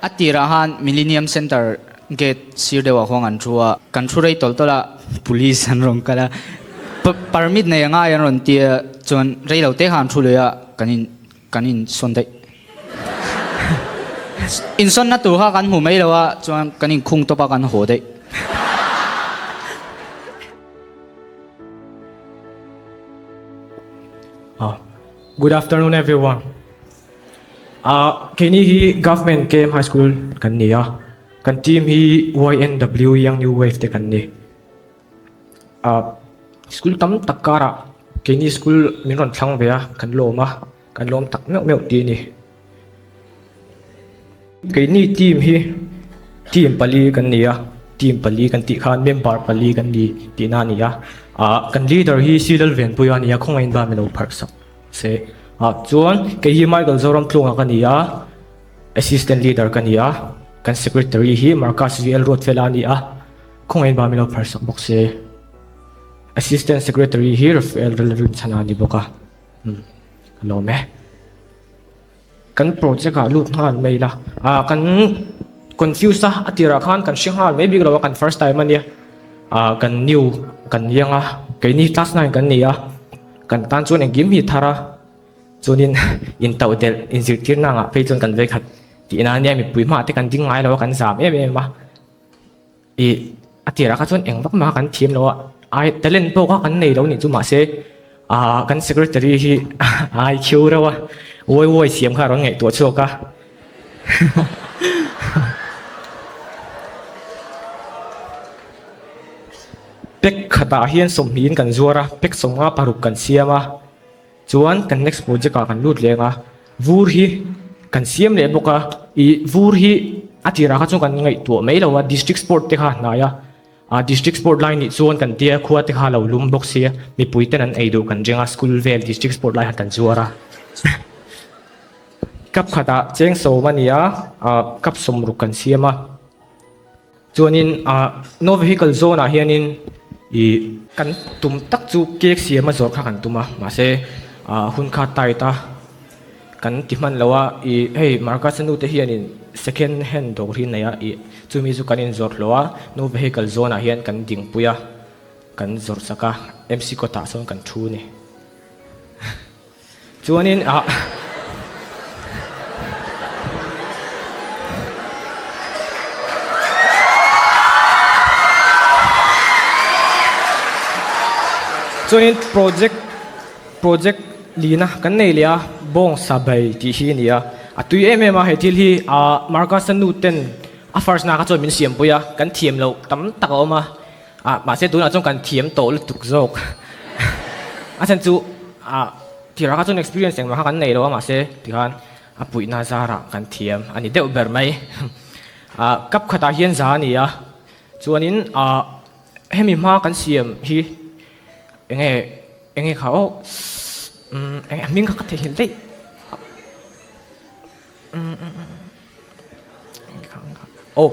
A tirah khan Millennium Centre gate sir deuhah khuan kan thu a, kan thu rei tawlh tawlh a, police an rawn kal a, permit nei a ngai an rawn ti a, chuan rei lo te khan an thu lui a, kan in kan insawn daih. Insawnna tur kha kan hmu mai lo a, chuan kan inkhung tawp a kan haw daih. Good afternoon everyone. Keini hi Government KM High School kan ni a, kan team hi YNW Young New Wave te kan ni. School tam tak karah keini school min rawn thlang ve a, kan lawm a, kan lawm tak meuh meuh tih a ni. Keini team hi team pali kan ni a, team pali kan tih khan member pali kan ni tihna a ni a. Kan leader hi C Lalvenpuia a ni a, khawngaih in ba min lo pharh sak. Se ah chuan kei hi Michael Zoram Tlunga ka ni a, Assistant Leader ka ni a, kan Secretary hi Marcus VL Ruatfela a ni a, khawngaih ba min lo phar sak bawk se. Assistant Secretary hi Raphael Lalrinchhana a ni bawk a, umm ka lawm e. Kan project ah lut nghal mai ila, ah kan confuse a, a tirah khan kan hre nghal mai bik lo a, kan first time a nia, ah kan new kan liang a, keini class nine kan ni a, kan tan chuan engkim hi thar a, chuanin intauh delh inzirtirna angah phei chuan kan vei khat tihna a nia, mipui hmaah te kan ding ngai lo a, kan zam em em a. Ih, a tirah kha chuan eng vak mah kan thiam lo a, ai talent pawh kha kan nei lo nih chu mahse ah kan secretary hi ai khiu reuh a, uai uai siam kha a rawn ngaihtuah chhuak a. Pack khatah hian sawmhnihin kan zuar a, pack sawmnga paruk kan siam a, chuan kan next project ah kan lut leng a. Vur hi kan siam leh bawk a, ih vur hi a tirah kha chuan kan ngaihtuah mai lo a, district sport te kha a hnai a, ah district sport lai nih chuan kan tia khua te kha a lo lum bawk sia, mipui ten an ei duh kan ring a, school vel district sport lai khan kan zuar a. Cup khatah cheng sawm a ni a, ah cup sawmruk kan siam a. Chuanin ah no vehicle zone ah hianin ih kan tum tak chu cake siam a zawrh kha kan tum a mahse ah hun kha tight a kan ti hman lo a ih hei Marcus a nu te hianin second hand dawr hi a nei a ih chumi chu kan inzawrh hlawh a no vehicle zone ah hian kan dingpui a kan zawrh sak a MC kawtah sawn kan thu a ni. Chuanin ah Chuanin project project lina kan nei leh a bawng sa bai tih hi a ni a a tui em em a he thil hi ah Marcus a nu ten a first na kha chuan min siam pui a kan thiam loh tam tak a awm a. Ah mahse tunah chuan kan thiam tawh lutuk zawk a chhan chu ah tirah kha chuan experience engmah kha kan nei lo a mahse tikhan a puihna zarah kan thiam a ni deuh ber mai ah cup khatah hian za a ni a chuanin ah hemi hma kan siam hi enge enge kha aw umm enge a hming kha ka theihnghilh daih umm Oh.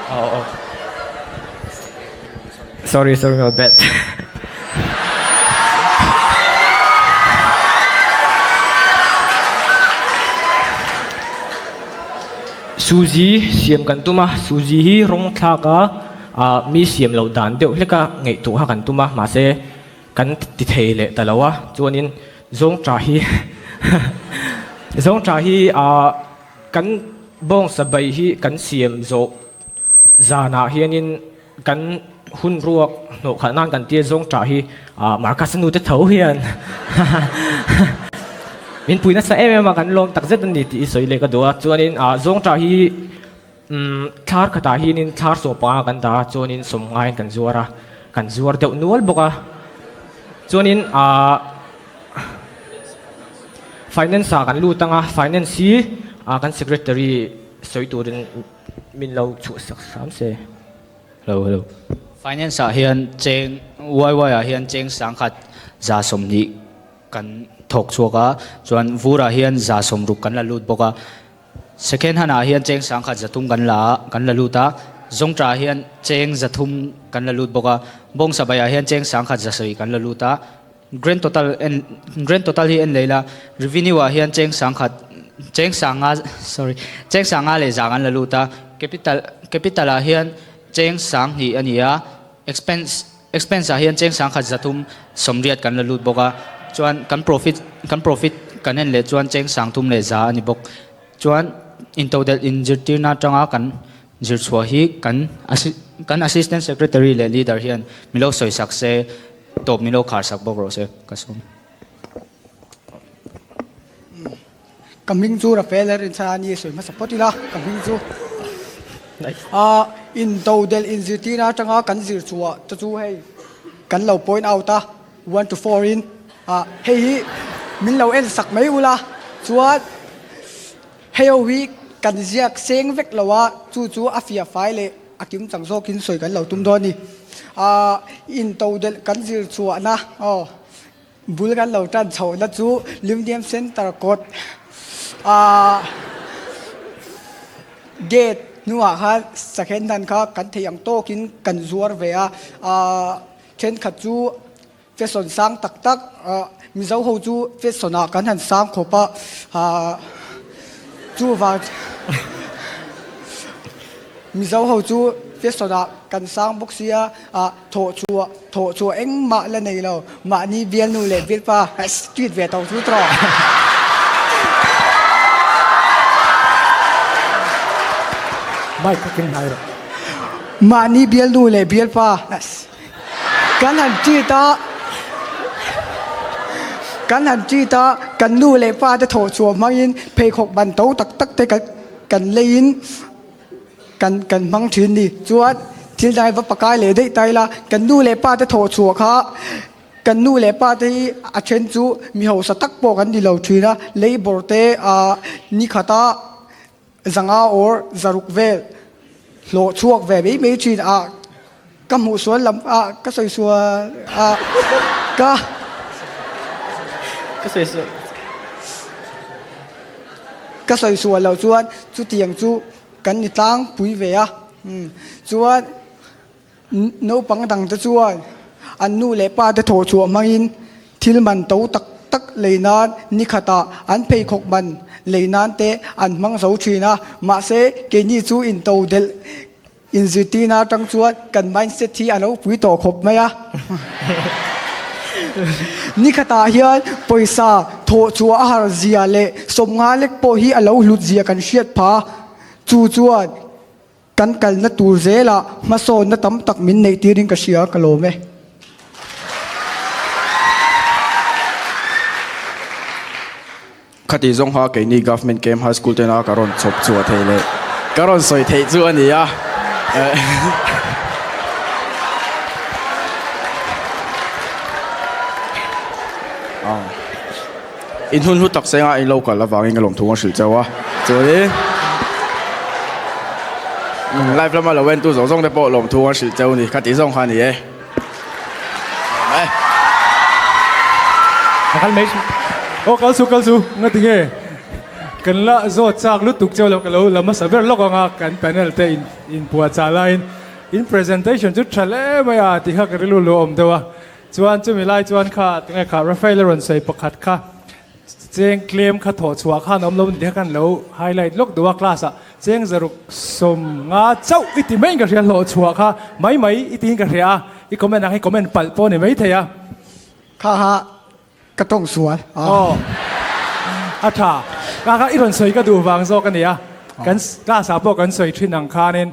Oh, oh. Sorry, sorry, my bad. Suzy siam kan tum a, Suzy hi rawng thlak a, ah mi siam loh dan deuh hlek a ngaihtuah kha kan tum a, mahse kan ti thei leh ta lo a, chuanin Zawngṭah hi Zawngṭah hi ah kan bawngsa bai hi kan siam zawh zanah hianin kan hun ruak hnawh khalh nan kan tia Zawngṭah hi ah Marcus-a nu te tho hian min pui nasa em em a kan lawm tak zet a ni tih i sawi leh ka duh a chuanin ah Zawngṭah hi umm thlar khatah hianin thlar sawh panga kan dah a chuanin sawmngaiin kan zuar a kan zuar deuh nual bawk a chuanin ahh finance ah kan lut ang a finance hi ah kan secretary sawi turin min lo chhuah sak hram se hello hello finance ah hian cheng yy ah hian cheng sangkhat za 20 kan thawk chhuak a chuan vur ah hian za 60 kan la lut bawk a. Second hand ah hian cheng 10,000 zathum kan la a, kan la lut a, Zawngṭah ah hian cheng zathum kan la lut bawk a, Bawngsabai ah hian cheng 10,000 zasarih kan la lut a. Grand total en grand total hi en leh ila revenue ah hian cheng sangkhat cheng sanga sorry cheng sanga leh zang an la lut a capital capital ah hian cheng sang hnih a ni a expense expense ah hian cheng sangkhat zathum sawmriat kan la lut bawk a chuan kan profit kan profit kan en leh chuan cheng sang thum leh za a ni bawk chuan intodelh inzirtirna atanga kan zir chhuah hi kan kan assistant secretary leh leader hian milo sawi sak se tawp milo khar sak bawk rawh se ka sawm. Ka hming chu Rafael a rinchhan a ni sawi hmasa phawt ila ka hming chu ah intodelh inzirtirna atanga kan zir chhuah te chu hei kan lo point out a one to four in ah hei hi min lo en sak mai ula chuan Hei ho hi kan ziak seng vek lo a, chu chu a fiah fai leh a kim chang zawkin sawi kan lo tum dawn a ni. Aaa intodelh kan zir chhuahna aw bul kan lo tan chhohna chu Limniam Centre kawt aaa gate hnuah khan second hand kha kan theih ang tawkin kan zuar ve a, aaa thenkhat chu Fashion sang tak tak Mizo ho chu fashion ah kan han sang khawp a, chuvang Mizo ho chu fashion ah kan sang bawk sia, thawh chhuah thawh chhuah engmah la nei lo, mahni bialnu leh bialpa street ve tawh chu tawh. Mic kha keng hnai rawh. Mahni bialnu leh bialpa. Kan han treat a, kan han treat a, kan nu leh pa te thawh chhuah hmangin pheikhawk ban to tak tak te kan leiin kan kan hmang thin ni. Chuan thil dang hi va pakai leh daih ta ila, kan nu leh pa te thawh chhuah kha kan nu leh pa te hi a then chu mi hausa tak pawh kan ni lo thin a, labour te ah ni khata Zanga or zaruk vel hlawh chhuak ve mai mai thin a, ka hmuh sual lam a ka sawi sual a ka Ka sawi sual. Ka sawi sual loh chuan chutiang chu kan ni tlangpui ve a, chuan Naupang dangte chuan an nu leh pate thawh chhuah hmangin thil man to tak tak lei nan ni khatah an pheikhawk man lei nan te an hmang zo thin a, mahse keini chu into delh inzirtirna atang chuan kan mindset hi a lo pui tawh khawp mai a. Ni khatah hian pawisa thawh chhuah a har zia leh sawmnga lek pawh hi a lo hlut zia kan hriat phah a, chu chuan Kan kalna tur zelah hmasawnna tam tak min neih tirin ka hria, ka lawm e. Khati zawng kha keini Government Camp High School tena ka rawn chhawp chhuah theih leh ka rawn sawi theih chu a ni a. In hun hlu tak sengah in lo kal avangin ka lawmthu a hrilh chauh a, chuanin live lama lo entu zawng zawng te pawh lawmthu a hrilh chauh a ni, kha tih zawng kha a ni e. Ka kal mai Aw kal su kal su nga ti nge kan la zawt chak lutuk chauh lo ka lo la hmasa ber lawk ang a kan panel te in inpuahchah laiin in presentation chu tha hle mai a tih kha ka rilru lo awm deuh a. Chuan chumi lai chuan kha tinge kha Rafael a rawn sawi pakhat kha cheng claim kha thawh chhuah khan awm lo ni kha kan lo highlight lawk duh a class ah cheng zaruk sawm nga chauh i ti maiin ka hria hlawh chhuah kha mai mai i tiin ka hria a i comment ang hi comment palh pawh ni mai thei a. Kha ha ka tawng sual a. Aw a tha kha kha i rawn sawi ka duh vang zawk a nia kan class ah pawh kan sawi thin ang khanin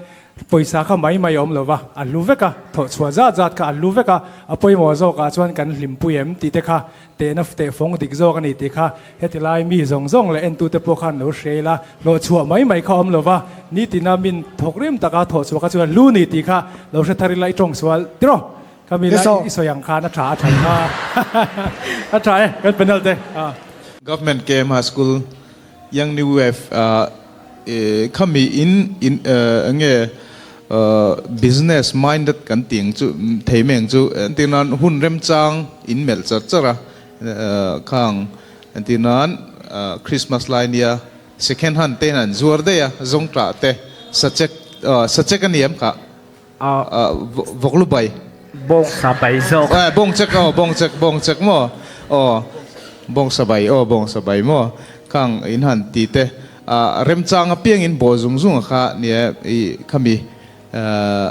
Pawisa kha mai mai a awm lo va, a hlu vek a, thawh chhuah zat zat kha a hlu vek a, a pawimawh zawkah chuan kan hlimpui em tih te kha tehna teh fawng dik zawk a ni tih kha heti lai mi zawng zawng leh entute pawh khan lo hre ila, hlawh chhuah mai mai kha awm lo va, nitina min thawk rim taka thawh chhuah kha chuan hlu ni tih kha lo hre thar ila i tawng sual tiraw kha mi lai i sawi ang khan a tha a tha kha a tha e kan panel te. Government KM High School Young New Wave khami in enge business minded kan tih ang chu thei mai ang chu entir nan hun remchang in melh char char a khang entir nan Christmas lai nia second hand te hian an zuar daih a zawngtah te sachek sachek a ni em kha vawklu bai. Bawng sa bai zawk. Eh, bawng chek aw, bawng chek, bawng chek maw? Aw, bawng sa bai aw, bawng sa bai maw? Khang in han ti te, ah remchang apiang in baw zung zung a kha nia i khami eh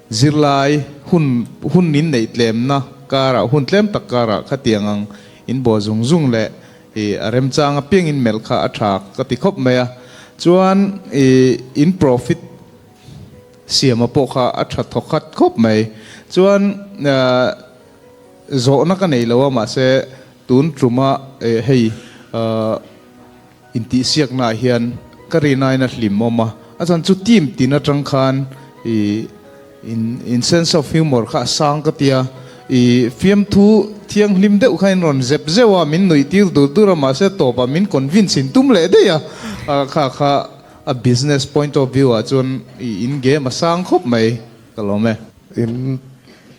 zirlai hun hun in neih tlemna karah hun tlem tak karah khatiang ang in baw zung zung leh i a remchang apiang in melh kha a tha ka ti khawp mai a, chuan i in profit Siama pawh kha a tha thawk khat khawp mai. Chuan zawhna ka nei lo a, mahse tun tuma hei intihsiaknaah hian ka rinain a hlim awm a, a chhan chu team tin atang khan i in sense of humour kha a sang ka tia, i fiamthu thianghlim deuh kha in rawn zep zeuh a, min nuih tir dur dur a, mahse tawpah min convince in tum leh daih a, kha kha A business point of view ah chuan i in game a sang khawp mai ka lawm e. In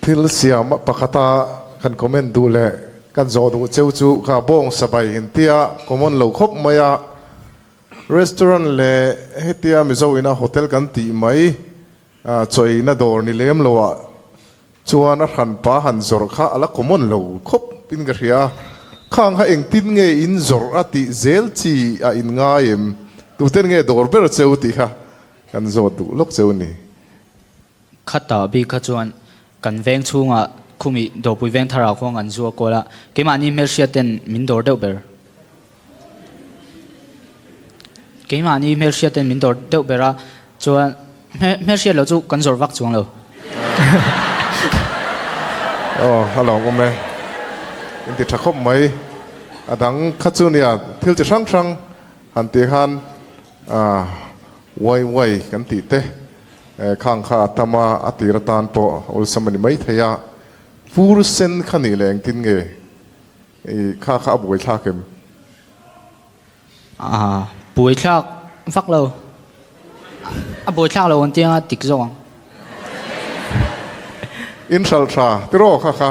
thil siam pakhata kan comment duh leh kan zawh duh cheu chu kha bawng sabai in tia common lo khawp mai a, restaurant leh hetia Mizo ina hotel kan tih mai chawiina dawr ni lem lo ah Chuan a hranpa han zawrh kha a la common lo khawp in ka hria a, khang kha engtin nge in zawrh a tih zel chi a in ngai em? Tuten nge dawr ber cheu tih kha kan zawt duh lawk cheu ni. Khatah bik kha chuan kan veng chhungah khumi Dawpui veng tharah khuang an zu a kawl a, keimahni hmelhriat ten min dawr deuh ber. Keimahni hmelhriat ten min dawr deuh ber a, chuan hmelhriat loh chu kan zawrh vak chuang lo. Aw, a lawm awm e. In ti tha khawp mai. A dang kha chu nia thil chi hrang hrang han tih khan uai uai kan tih te khang kha a tam a, a tir atan pawh awlsam a ni maithei a. Fur sen kha nih leh engtin nge? I kha kha a buaithlak em? A buaithlak vak lo. A buaithlak lo ang tianga tik zawk ang. In hral tha tiraw kha kha.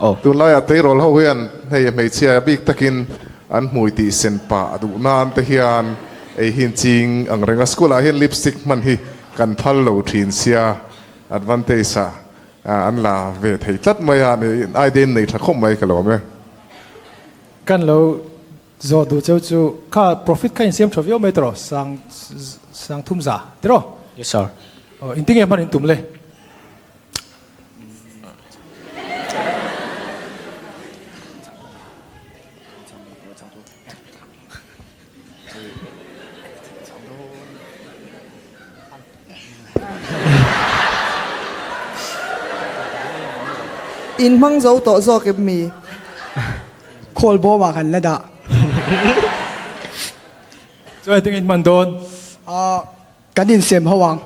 Aw. Tunlaiah tleirawl ho hian hei hmeichhia bik takin an hmui tih sen pah a duh nan te hian ei hi ching ang reng a. School ah hian lipstick hman hi kan phal lo thin sia advantage ah An la ve thei tlat mai a, idea in nei tha khawp mai ka lawm e. Kan lo zawh duh cheu chu kha profit kha insiam tha viau mai tawh sang sang thum za tiraw? Yes sir. Aw inti nge hman in tum le? In hmang zo tawh zawk em mi? Khawl bawm ah kan la dah. Chuan engtin in hman dawn? Ah, kan insem ho ang.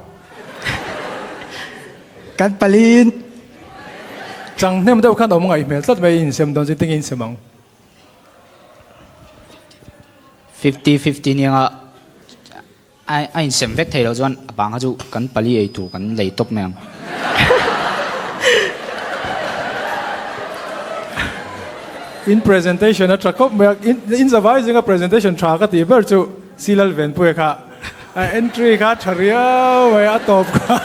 Kan paliin. Chang hnem deuh khan awm ngaih hmel tlat mai insem dawn chu engtin in insem ang? 50 50 nianga a insem vek thei loh chuan a bang kha chu kan pali ei tur kan lei tawp mai ang. In presentation a tha khawp mai a, in zavai zinga presentation tha ka tih ber chu Silal Venpuia kha a entry kha tha riau mai a tawp kha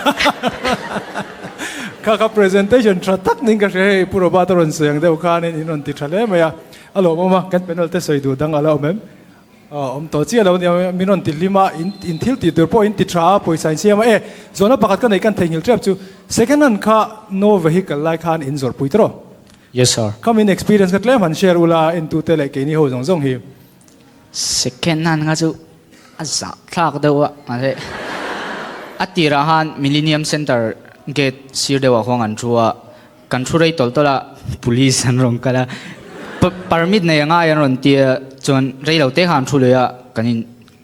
kha kha presentation tha tak niin ka hria hei Pu Robert a rawn sawi ang deuh khanin in rawn ti tha hle mai a, a lawmawm a, kan panel te sawi duh dang a la awm em? Aw awm tawh chiah lo nia min rawn ti hlim a, in in thil tih tur pawh in ti tha a, pawisa in siam a, e zawhna pakhat ka neih kan theihnghilh tep chu second hand kha no vehicle lai khan in zawrh pui tawh. Yes sir. Kha min experience kha tlem han share ula entute leh keini ho zawng zawng hi. Second hand kha chu a zah thlak deuh a, mahse a tirah khan Millennium Centre gate sir deuhah khuan kan thu a, kan thu rei tawlh tawlh a, police an rawn kal a, permit nei a ngai an rawn ti a, chuan rei lo te kha an thu lui a, kan in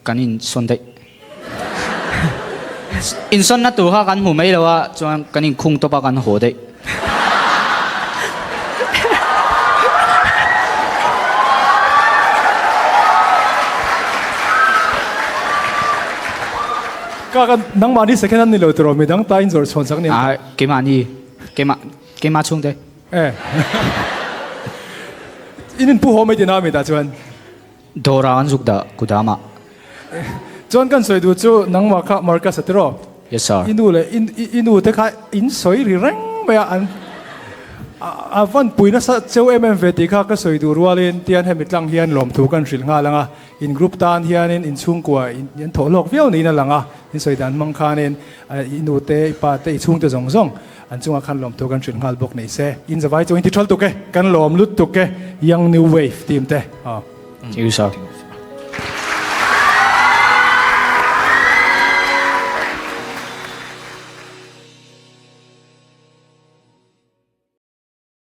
kan insawn daih. Insawnna tur kha kan hmu mai lo a, chuan kan inkhung tawp a kan haw daih. Ka ka nangmahni second hand ni lo tiraw midang ta in zawrh chhawn sak ni ang. Ah keimahni keimah keimah chhungte. Eh in in pu haw mai tina mi tah chuan. Dawrah an zuk dah kudamah. Chuan kan sawi duh chu nangmah kha Marcus a tiraw? Yes sir. I nu leh i nu te kha in sawi ri reng mai a an. A van pui nasa cheu em em ve tih kha ka sawi duh rualin tian hemi tlang hian lawmthu kan hrilh nghal ang a, in group tan hianin in chhungkua in thawh hlawk viau niin a lang a, in sawi dan hmang khanin i nu te, i pa te, i chhungte zawng zawng an chungah khan lawmthu kan hrilh nghal bawk nei se. In zavai chu in ti thawl tuk e, kan lawm lut tuk e, Young New Wave team te. Thank you sir.